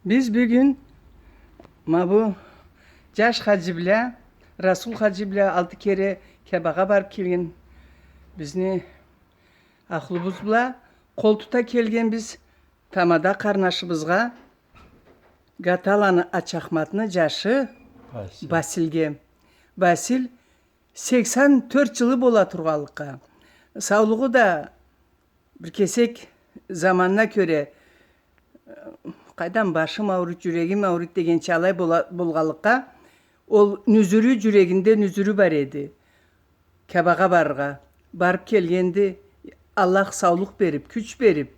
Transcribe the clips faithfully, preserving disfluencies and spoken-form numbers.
Биз бюгюн ма бу джаш хаджи бла, Расул хаджи бла алты кере Кябагъа барыб келген бизни ахлубуз бла къол тута келгенбиз тамада къарнашыбызгъа, Гаталаны Ачахматны джашы Басил. Басилге. Басил сексен тёрт джылы бола тургъанлыкъгъа, саулугъу да бир кесек заманына кёре, э, къайдам, башым аурийд, джюрегим аурийд дегенча алай бола-, болгъанлыкъгъа, ол нюзюрю, джюрегинде нюзюрю бар эди. Кябагъа барыргъа. Барыб келгенди, Аллах саулукъ бериб, кюч бериб,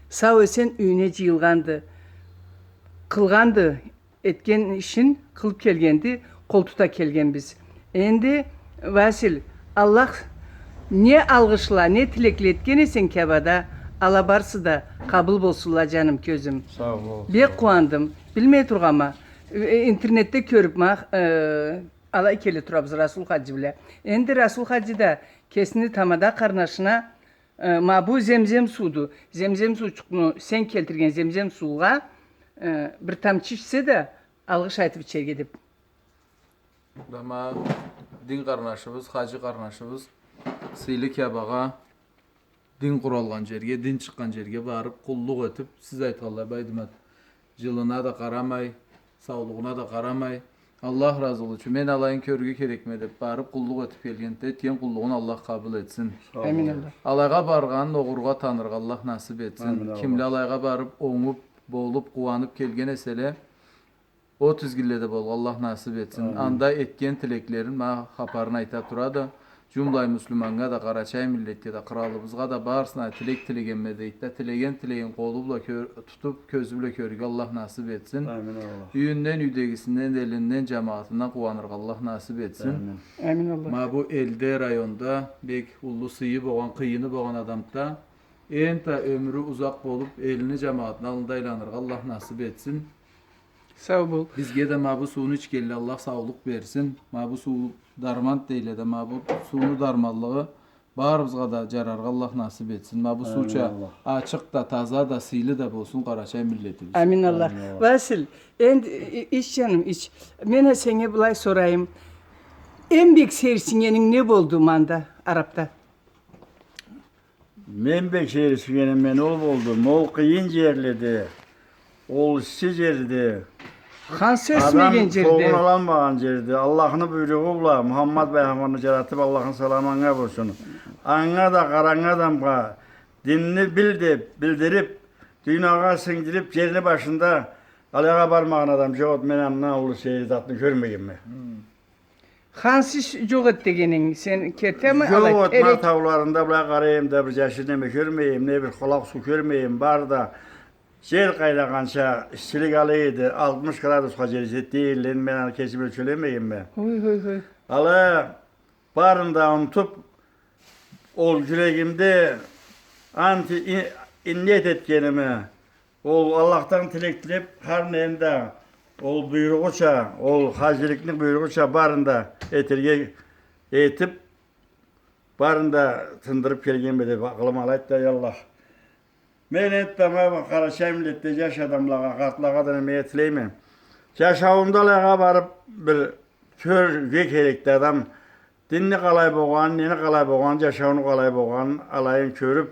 сау-эсен юйюне джыйылгъанды. Къылгъанды, этген ишин къылыб келгенди, къол тута келгенбиз. Энди, Василь, Аллах не алгъышла, не тилекле этген эсенг Кябада, ала барысы да къабыл болсунла, джаным, кёзюм. Сау бол. Бек къууандым. Билмей тургъанма. Э, интернетде кёрюб ма, э, алай келе турабыз Расул хаджи бла. Энди Расул хаджи да кесини тамада къарнашына, э, ма бу земзем сууду. Земзем суучукъну, сен келтирген земзем суугъа, э, бир тамчы ичсе да, алгъыш айтыб ичерге деб. Да ма дин къарнашыбыз, хаджи къарнашыбыз, сыйлы Кябагъа, дин къуралгъан джерге, дин чыкъгъан джерге барыб, къуллукъ этиб, сиз айтханлай, Байдымат, джылына да къарамай, саулугъуна да къарамай, Аллах разылыгъы ючюн, мен алайын кёрюрге керекме деб барыб, къуллукъ этиб келгенди, этген къуллугъун Аллах къабыл этсин. Амин, Аллах. Алайгъа баргъанын огъургъа, таныргъа Аллах насыб этсин. Амин, Аллах. Кимле алайгъа барыб, онгуб, болуб, къууаныб келген эселе, ол тизгинледе болургъа Аллах насыб этсин. Амин. Анда этген тилеклерин, ма хапарын айта турады. Джумлай муслиманнга да, къарачай миллетге да, къралыбызгъа да, барысына тилек тилегенме дейди да, тилеген тилегин къолу бла кё-, тутуб, кёзю бла кёрюрге Аллах насыб этсин. Амин, Аллах. Юйюнден, юйдегисинден, элинден, джамагъатындан къууаныргъа Аллах насыб этсин. Амин. Амин, Аллах. Ма бу элде, районда бек уллу сыйы болгъан, къыйыны болгъан адамды да, энтда ёмюрю узакъ болуб, элини, джамагъатыны аллында айланыргъа Аллах насыб этсин. Сау бол. Бизге да ма бу сууну ичгенле Аллах саулукъ берсин. Ма бу суу дарман дейле да, ма бу сууну дарманлыгъы барыбызгъа да джараргъа Аллах насыб этсин. Ма бу сууча ачыкъ да, таза да, сыйлы да болсун къарачай миллетибиз. Амин, Аллах. Амин, Аллах. Василь, энди и-, ич, джаным, ич. Мен а сеннге былай сорайым. Эм бек сейирсиннгенинг не болду мында, Арабда? Мен бек сейирсиннгеним мен ол болду. Ол къыйын джерледе, ол исси джерде, ханс ёсмеген джерде, адам солун алалмагъан джерде, Аллахны буйругъу бла Мухаммад пайгъамбарны джаратыб, Аллахны саламы анга болсун, анга да, къарангы адамгъа динни бил деб, билдириб, дуниягъа сингдириб, джерни башында алайгъа бармагъан адам джокъ эди, мен андан уллу сейир затны кёрмегенме. Ханс иш джокъ эди дегенинг, сен кертими? Джокъ эди, ма тауларында былай къарайым да, бир джашил неме кёрмейим, не бир къулакъ суу кёрмейим, бары да джер къайнагъанча иссилик алай эди, алтмыш градусха джетеди дейле, мен аны кесим ёлчелемегенме. Ой, ой, ой. Алай барын да унутуб, ол джюрегимде ант и-, иннет этгеними, ол Аллахдан тилек тилеб, хар нени да ол буйругъуча, ол хаджиликни буйругъуча барын да этерге этиб, барын да тындырыб келгенме деб акъылым алайды да, эй Аллах. Мен энтда ма къарачай миллетде джаш адамлагъа, къартлагъа да неме тилейме. Джашауунда алайгъа барыб бир кёрюрге керекди адам. Динни къалай болгъанын, нени къалай болгъанын, джашауну къалай болгъанын алайын кёрюб,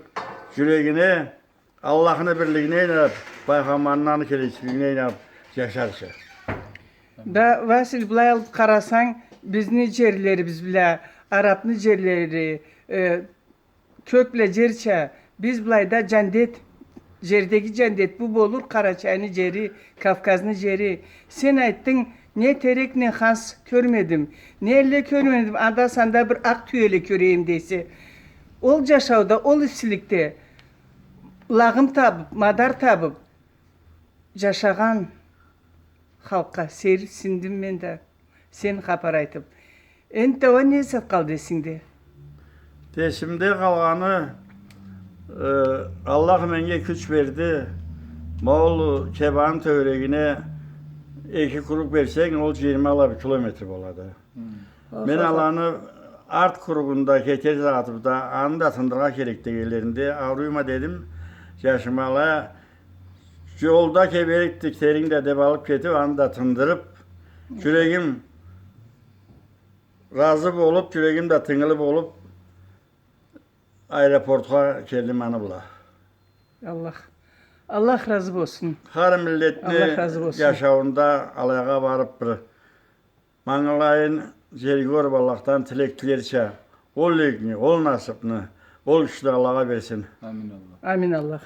джюрегине Аллахны бирлигине ийнаныб, Пайгъамбарны келечилигине ийнаныб джашарча. Да, Василь, былай алыб къарасанг, бизни джерлерибиз бла арабны джерлери, э, кёк бла джерча, биз былайда джандет, джердеги джандет бу болур, Къарачайны джери, Кавказны джери. Сен айтдынг, не терек, не ханс кёрмедим, не элле кёрмедим, анда-санда бир акъ тюеле кёрейим дейсе. Ол джашауда, ол иссиликде лагъым табыб, мадар табыб, джашагъан халкъгъа сейирсиндим мен да, сен хапар айтыб. Энтда уа не зат къалды эсингде? Эсимде къалгъаны, э, Аллах меннге кюч берди. Ма ол Кябаны тёгерегине эки круг берсенг, ол джыйырма бла бир километр болады. Мен аланы арт кругунда кетер затыбда, аны да тындырыргъа керек дегенлеринде, ауруйма дедим, джашыма ала, Джолда кеберикди, теринг да деб алыб кетиб, аны да тындырыб, джюрегим разы болуб, джюрегим да тынгылы болуб, аэропортха келдим аны бла. Аллах, Аллах разы болсун. Хар миллетни Аллах разы болсун. Джашауунда алайгъа барыб бир мангылайын джер гёрюб Аллахдан тилек тилерча, ол тилекни, ол насыбны, ол кючлю Аллах берсин. Амин Аллах. Амин Аллах.